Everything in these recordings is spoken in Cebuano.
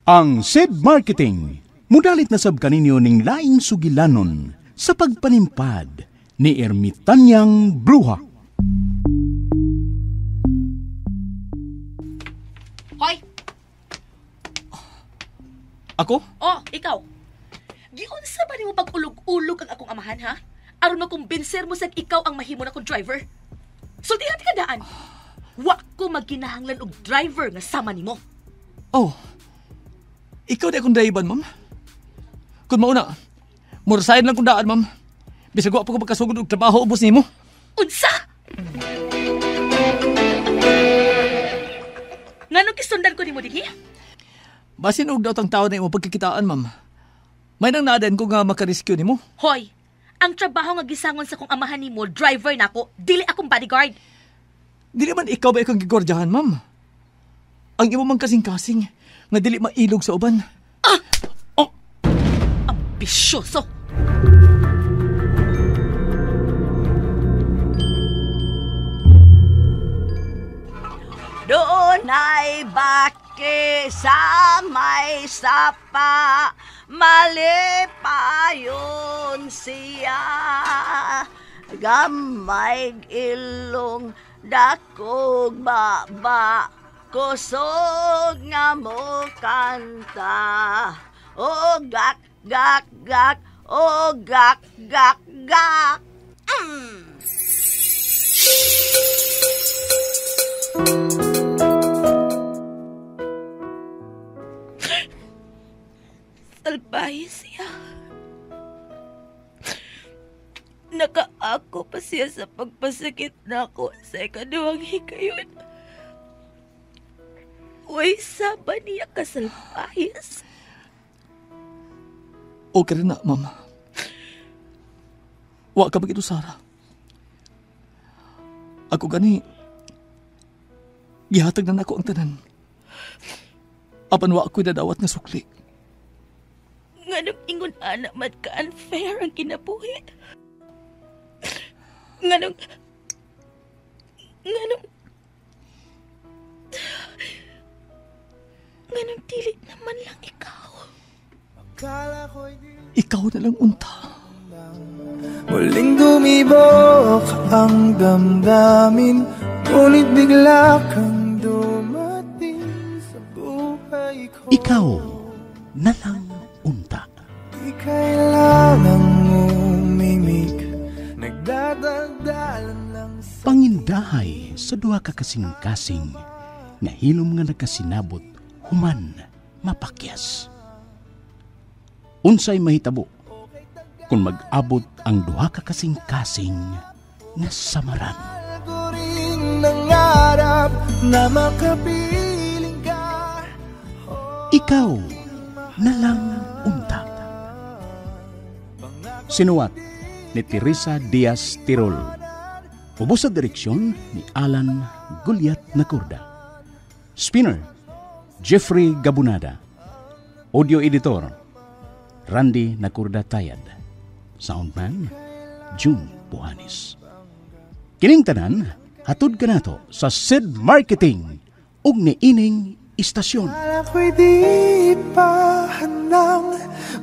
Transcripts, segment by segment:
Ang SED Marketing, mudalit na sab kaninyo ning laing sugilanon sa pagpanimpad ni Ermitanyang Bruha. Hoy! Ako? Oh, ikaw. Giunsa ba nimo pag-ulog-ulog ang akong amahan, ha? Aron makumbinser mo sa ikaw ang mahimo na kong driver. Sultihan ka daan. Wa ko magkinahanglan og driver nga sama nimo. Oh. Ikaw di akong driver, ma'am. Kung mauna, murasahin lang kong daan, ma'am. Bisag wa pa ko pagkasugod og trabaho ubos nimo. Unsa? Nganong gisundan ko nimo dinhi? Basin og daot ang tao na imo pagkikitaan, ma'am. May nang naaden ko nga makarescue nimo. Hoy, ang trabaho nga gisangon sa kong amahan nimo, driver nako, dili akong bodyguard. Dili man ikaw ba ikong gigordyahan, ma'am? Ang imo mang kasing-kasing nga dili mailog sa uban. Ah! Oh! Ambisyoso! Doon ay baki sa may sapa, malipayon siya. Gamay ilong dakog baba, kusog nga mo kanta. O gak, gak, gak, o gak, gak, gak. Mm. Salbahe siya. Nakaako pa siya sa pagpasakit nako sa ikaduhang higayon. Uy, saba niya kasalpahis. Okay rin na, ma'am. Wa ka bagito, Sarah. Ako gani, gihatag na nako ang tanan. Apan wa ako'y dadawat nga sukli. Nganong ingon anak man ka unfair ang kinabuhi. Nganong dili naman lang ikaw. Ikaw na lang unta. Muling dumibok ang damdamin, ngunit bigla kang dumating sa buhay ko. Ikaw na lang unta. Di kailangang umimik, nagdadaldalan lang sa pangindahay sa duha ka kasing-kasing nga hilom nga nakasinabot human mapakyas. Unsay mahitabo kung mag-abot ang duha ka kasing-kasing nga samaran? Nangarap na makapiling ka. Ikaw na lang unta. Sinuwat ni Teresa Diaz Tirol. Ubos sa direksyon ni Alan Gulyat Nacorda. Spinner, Jeffrey Gabunada. Audio editor, Randy Nacorda Tayad. Soundman, June Buhanis. Kining tanan, hatod kanato sa SED Marketing ug niining istasyon. Ako'y di pa handang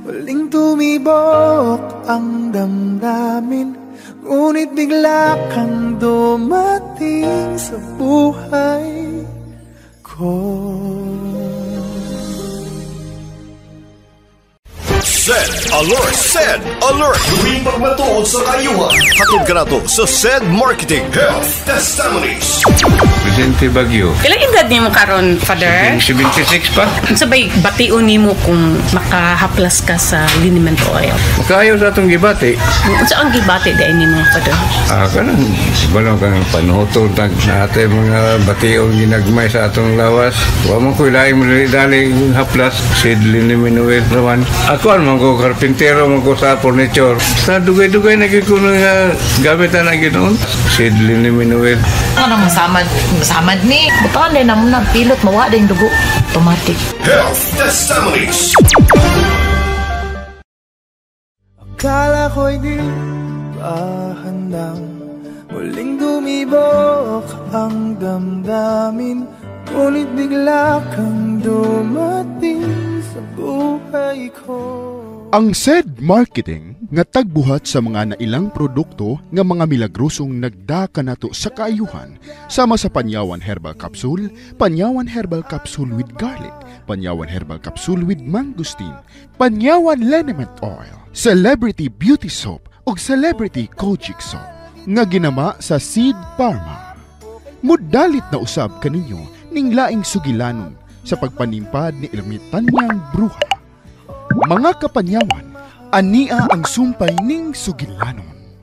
muling tumibok ang damdamin, ngunit bigla kang dumating sa buhay ko. SED Alert! SED Alert! Tuwing pagmatuod sa kayuhan. Hatod ka na to sa SED Marketing Health Testimonies. Vicente Baguio. Ilang edad nimo karon, Father? 76 pa. Unsa bay bation nimo kung makahaplas ka sa liniment oil? Makayaw sa atong gibati. Unsa ang gibati di nimo, Father? Ah, kanang balo kang panuhotog tag natin mga bation ginagmay sa atong lawas. Wa man koy laing dali haplas sid liniment oil raman. Ako man ko karpintero man ko sa furniture. Sa dugay-dugay na gyud ko nga gamit na gyud noon. Sid liniment oil. Ano masamad, masamad ni. Butangan din na pilot mawa din dugo automatic. Health Testimonies. Akala ko'y di pa handang muling dumibok ang damdamin, ngunit bigla kang dumating sa buhay ko. Ang SED Marketing nga tagbuhat sa mga nailang produkto nga mga milagrosong nagdaka nato sa kaayuhan sama sa Panyawan Herbal Capsule, Panyawan Herbal Capsule with Garlic, Panyawan Herbal Capsule with Mangosteen, Panyawan Liniment Oil, Celebrity Beauty Soap ug Celebrity Kojic Soap nga ginama sa Seed Pharma. Mudalit na usab kaninyo ning laing sugilanon sa pagpanimpad ni Ermitanyang Bruha. Mga kapanyawan, ania ang sumpay ning sugilanon.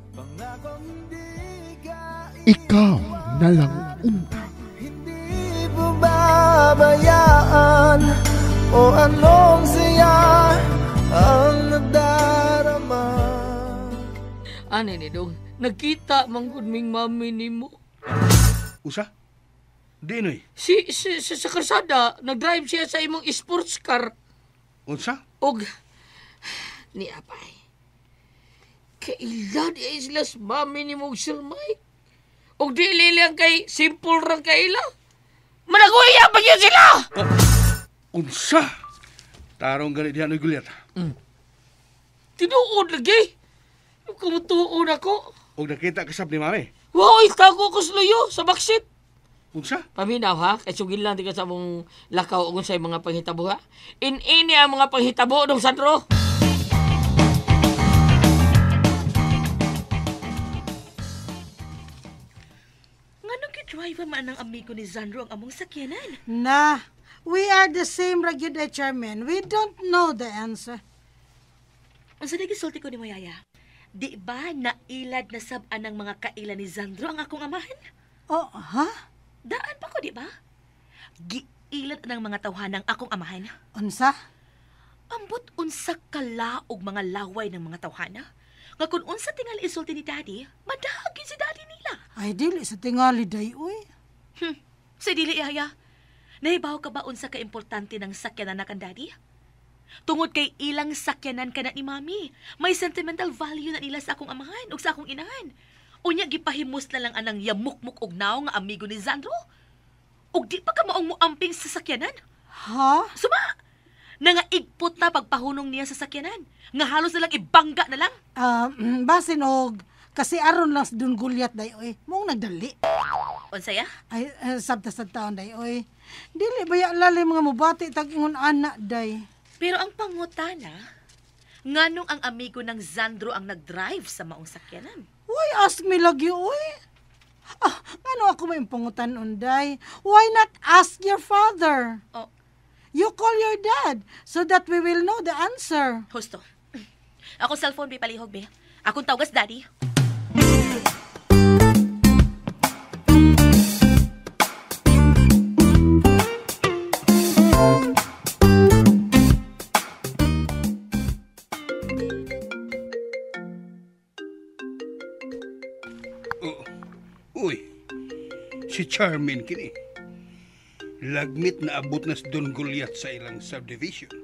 Ikaw na lang unta. Hindi pababayaan o anong siya ang nadarama. Ano ni dong? Nagkita manggod ming mami nimo. Usa? Di noy. Si sa kalsada, nag-drive siya sa imong sports car. Unsa? Og ni apay. Kaila di ay sila sa mami ni mong Sir Mike. Og di lilang kay simple rang kaila. Managuya pa yun sila! Oh, unsa? Tarong ganit diyan, Gulyat. Tinuod lagi. Kumutuon ako. Og nakita kasab ni mami. Wow, itago ko sa luyo sa backseat. Unsa? Paminaw ha, kay sugil lang di ka sa mong lakaw og unsay mga panghitabo ha. In-ini ang mga panghitabo dong Sandro. Nganong gi-driver man ang amigo ni Zandro ang among sakyanan? Nah, we are the same ra gyud eh, Chairman. We don't know the answer. Unsa na gisulti ko ni mo, Yaya? Di ba nailad na sab anang mga kaila ni Zandro ang akong amahan? Oh, ha? Daan pa ko, di ba? Giilad ng mga tawhanang akong amahan. Unsa? Ambot unsa kalaog mga laway ng mga tawhana. Nga kung unsa tingali isulti ni Daddy, madahagin si Daddy nila. Ay, dili sa tingali, day, uy. Sa dili, Yaya. Nahibaw ka ba unsa kaimportante ng sakyanan na kan Daddy? Tungod kay ilang sakyanan ka na ni Mami, may sentimental value na nila sa akong amahan o sa akong inahan. Unya gipahimos na lang anang yamukmuk og naong nga amigo ni Zandro. Og di pa ka maong muamping sa sakyanan. Ha? Suma! Nangaigpot na pagpahunong niya sa sakyanan. Nga halos na lang ibangga na lang. Basin og kasi aron lang sa Don Gulyat day oy. Mong nagdali. Unsaya? Ay, sabta sa taon day oy. Dili ba ya lalim nga mobati tag ingon ana day. Pero ang pangutana, nganong ang amigo ng Zandro ang nagdrive sa maong sakyanan? Why ask me lagi, oy? Ah, ngano ako may pangutan unday? Why not ask your father? Oh. You call your dad so that we will know the answer. Husto. Ako cellphone, be, palihog, be. Akong tawagas, daddy. Uy, si Charmin kini. Lagmit na abot na si Don Goliath sa ilang subdivision.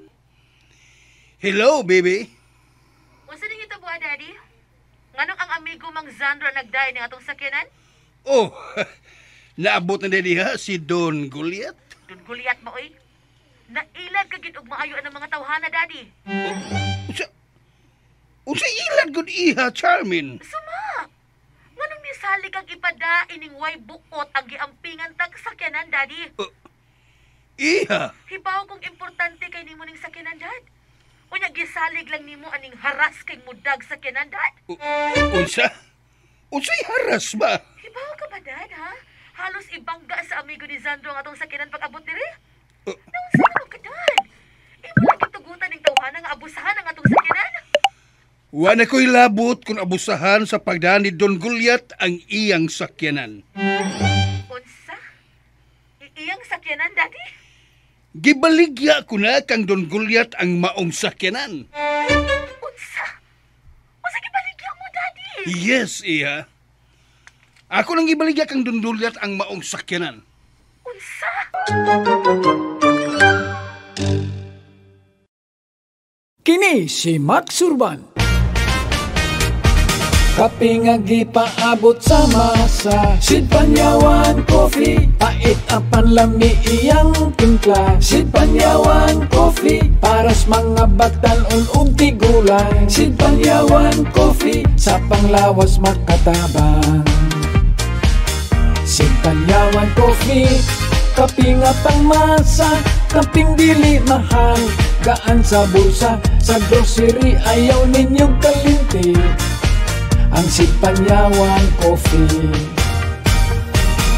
Hello, baby. Unsa ning hitabo, Daddy? Nganong ang amigo mang Zandro nagdayon ning atong sakyanan? Oh, naabot na diha si Don Goliath. Don Goliath mo, oy. Nailad ka gid og maayo ang mga tawhana, Daddy. Unsa ilad gud iha, Charmin? Suma. Nganong nisalig ang ipadain ning way buot ang giampingan tag sakyanan, Daddy? Iha. Hibaw kong importante kay nimo ning sakyanan, Dad. Unya gisalig lang nimo aning haras kay mudag sakyanan, Dad. Unsa? Unsay haras ba? Hibaw ka ba, Dad, ha? Halos ibangga sa amigo ni Zandro ang atong sakyanan pag-abot diri. Naunsa naman ka, Dad? Imo lang gitugutan ning tawhana nga abusahan ang atong sakyanan. Wa na ko'y labot kung abusahan sa pagdaan ni Don Goliath ang iyang sakyanan. Unsa? Iyang sakyanan, Daddy? Gibaligya ko na kang Don Goliath ang maong sakyanan. Unsa? Unsa gibaligya mo, Daddy? Yes, iya. Ako nang gibaligya kang Don Goliath ang maong sakyanan. Unsa? Kini si Max Urban. Kape nga gipaabot sa masa, Sid Panyawan Coffee. Pait ang panlami iyang timpla, Sid Panyawan Coffee. Para mga batan-on ug tigulang. Sidpanyawan Coffee sa panglawas makatabang. Sidpanyawan Coffee, kape nga pangmasa, kaping dili mahal, gaan sa bulsa, sa grocery ayaw ninyong kalinti. Ang Sidpanyawan Coffee,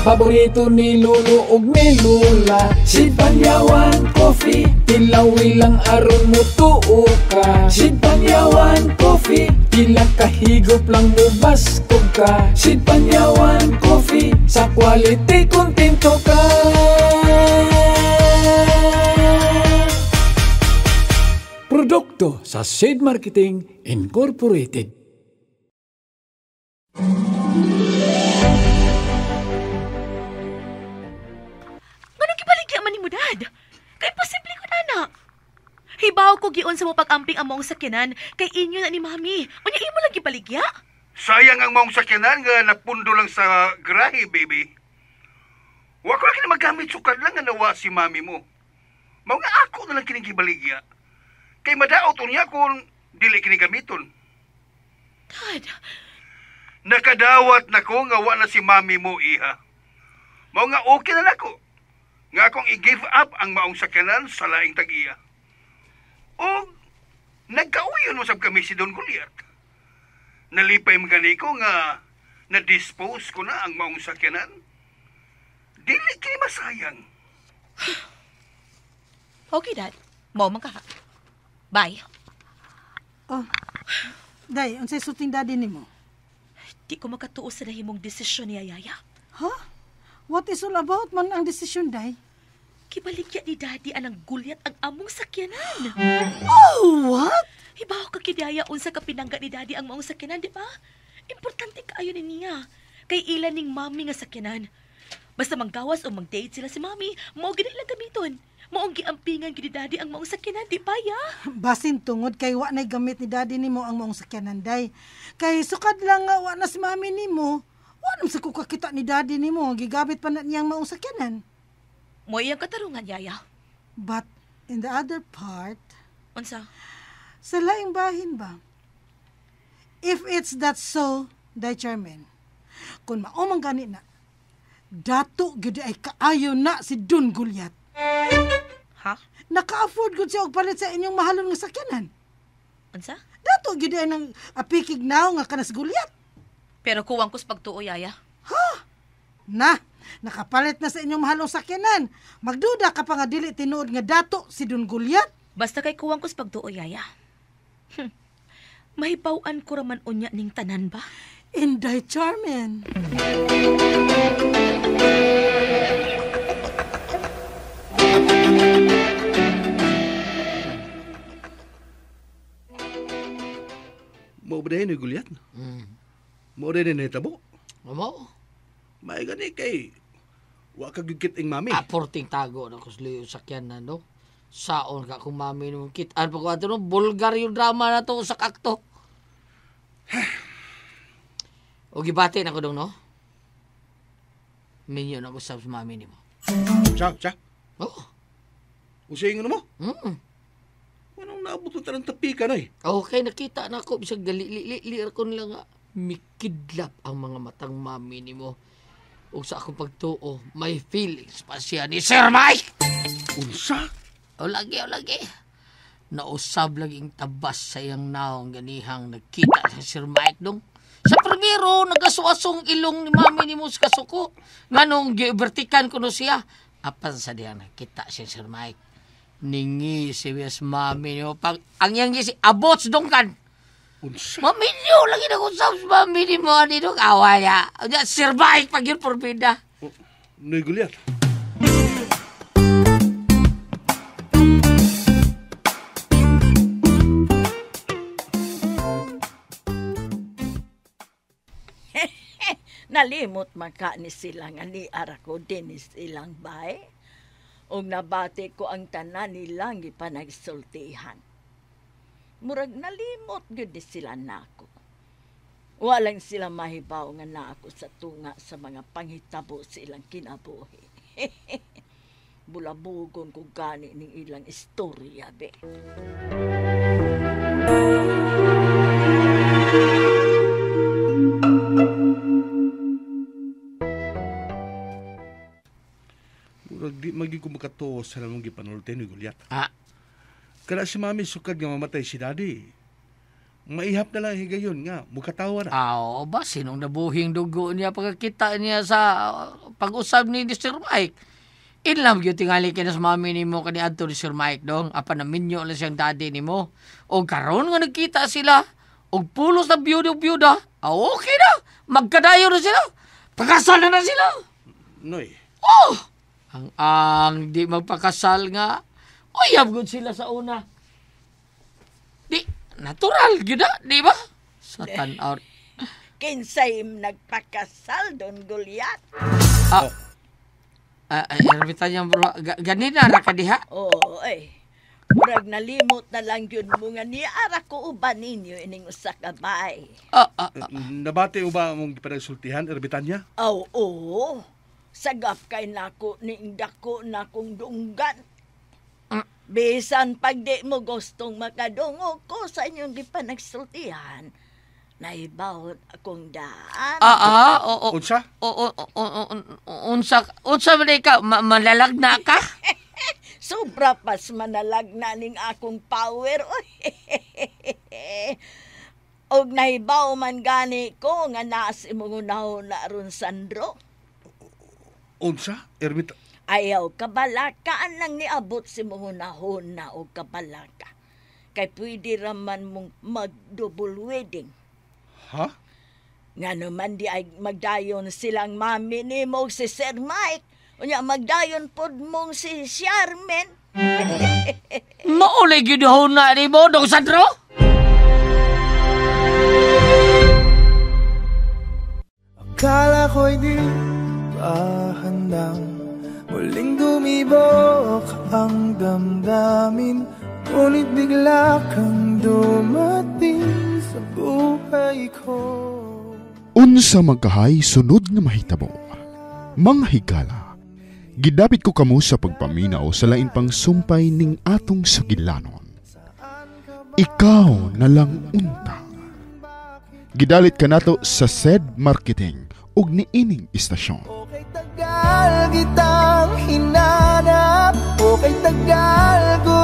paborito ni Lolo ug ni Lola. Sidpanyawan Coffee, tilawi lang aron mo tuo ka. Sidpanyawan Coffee, tila kahigop lang mo baskog ka. Sidpanyawan Coffee, sa quality kontento ka. Produkto sa Sid Marketing Incorporated. Nganong gibaligya man nimo, Dad? Kay posible ko na. Hibaw ko giun sa mo pag-amping ang maong sakyanan kay inyo na ni Mami. Unya imo lang gibaligya? Sayang ang maong sakyanan nga napundo lang sa garahe, baby. Wa ko lang kini magamit sukad lang nga nawa si Mami mo. Mao nga ako na lang kining gibaligya. Kay madaot unya kung dili kini gamiton. Dad, nakadawat na ko nga wa na si Mami mo, iha. Mao nga okay na nako. Nga akong i-give up ang maong sakyanan sa laing tag-iya. O nagkauyon mo sab kami si Don Goliath. Nalipay man gani ko nga na-dispose ko na ang maong sakyanan. Dili kini masayang. Okay, Dad. Mao man ka. Bye. Oh, Day, unsay sulting daddy nimo? Di ko makatuo sa nahimong desisyon niya, Yaya. Huh? What is all about man ang desisyon, Day? Kibaligya ni Daddy anang Gulyat ang among sakyanan. Oh, what? Hibaw ka kidaya unsa ka pinangga ni Daddy ang maong sakyanan, di ba? Importante kaayo ni niya. Kay ilan ning mami nga sakyanan. Basta manggawas o mag-date sila si mami, mao gid ilang gamiton. Maong giampingan gid ni Daddy ang maong sakyanan, di ba, ya? Basin tungod kay wa nay gamit ni Daddy nimo ang maong sakyanan, Day. Kay sukad lang nga wa na si mami nimo, wa nam sa kakita ni Daddy nimo, gigabit pa na niyang maong sakyanan. Mo iyang katarungan, Yaya. But in the other part, unsa? Sa laing bahin ba? If it's that so, Day Chairman, kung mao man gani na, dato gyud ay kaayo na si Don Goliath. Ha? Naka-afford gud siya og palit sa inyong mahalon nga sakyanan. Unsa? Dato gyud ay nang apikig naw nga kanas Goliath. Pero kuwang kus pagtuo, Yaya. Ha? Na, nakapalit na sa inyong mahalong sakyanan. Magduda ka pa nga dili tinuod nga dato si Don Goliath. Basta kay kuwang kus pagtuo, Yaya. Mahibaw-an ko raman unya ning tanan ba? Inday Charmin. Mao ba ni Goliath? Mao rin ni tabo. Mao. May gani kay wa ka gid ing mami. Aporting tago na kusli sakyanan no. Saon ka kung mami nung kit-an pa ko ato no, bulgar yung drama na to sa kakto. O gibati na ko dong no. Minyo na ko sa mami nimo. Cha, cha. Oh. Usa ingon mo? Mm. Anong naabot ng tarang tapika na eh? Okay, nakita na ako. Bisag gali-li-li ko nila nga. Mikidlap ang mga matang mami nimo. O sa akong pagtuo, may feelings pa siya ni Sir Mike! Unsa? O lagi, o lagi. Nausab laging tabas sa iyang naong ganihang nagkita sa Sir Mike dong. Sa primero, nagasuasong ilong ni mami nimo sa kasuko. Nganong gibertikan ko no siya. Apan sa diyang nagkita si Sir Mike. Ningi si Miss Mami nimo. Pag ang iyang gisi, abots dong kan. Unsa? Maminyo lagi na kung sa mami nimo. Ani dong awaya. Sir Mike, pag yun porbida. Noy Goliath. Nalimot man ka ni sila nga niara ko din silang bay. Og nabati ko ang tanan nilang gipanagsultihan. Murag nalimot gyud ni sila nako. Walang sila mahibaw nga naako sa tunga sa mga panghitabo sa ilang kinabuhi. Bulabugon ko gani ning ilang istorya, be. Murag di maging kumakatuo sa namong gipanulti ni Goliath. Ah. Kada si Mami sukad nga mamatay si Daddy. Maihap na lang higayon nga, mukatawa na. Ah, oo ba? Sinong nabuhing dugo niya pagkakita niya sa pag-usab ni Sir Mike? Inlam gyud tingali kay sa mami nimo kani adto ni Sir Mike dong. Apan naminyo lang siyang daddy nimo. Og karon nga nagkita sila, og pulos na biyuda og biyuda. Ah, okay na. Magkadayo na sila. Pagkasal na sila. Noy. Oh! Ang di magpakasal nga. Uyab gud sila sa una. Di, natural gyud na, di ba? Sa tan-aw. Kinsay nagpakasal Don Goliath? Ah. Oh. Ermitan bro, ganina ra ka diha? Oo, eh. Murag nalimot na lang yun mo nga niara ko uban ninyo ining usa ka bay. Nabati ba mong gipanagsultihan, Ermitanya? Oo, oo. Sagap kay nako ning dako na kong dunggan. Bisan pag di mo gustong makadungog ko sa inyong gipanagsultihan, naibawon akong daan. Oo. Unsa? Oo, unsa, unsa man ka, malalagna ka? Sobra pas manalagna ning akong power. Og nahibaw man gani ko nga naas imong unahon na aron Sandro. Unsa? Ermita? Ayaw, kabalakaan lang niabot si mong unahon na og kabalaka. Kay pwede raman mong mag-double wedding. Ha? Nga naman di ay magdayon silang mami ni mo si Sir Mike. Unya magdayon pod mong si Charmin. Maulay gyud na ni mo, Dong Sandro? Akala ko'y di pa handang muling dumibok ang damdamin, ngunit bigla kang dumating sa buhay ko. Unsa magkahay sunod nga mahitabo, mga higala, gidapit ko kamo sa pagpaminaw sa lain pang sumpay ning atong sugilanon. Ikaw na lang unta. Gidalit kanato sa SED Marketing ug niining istasyon. Okay tagal kitang hinanap, okay tagal ko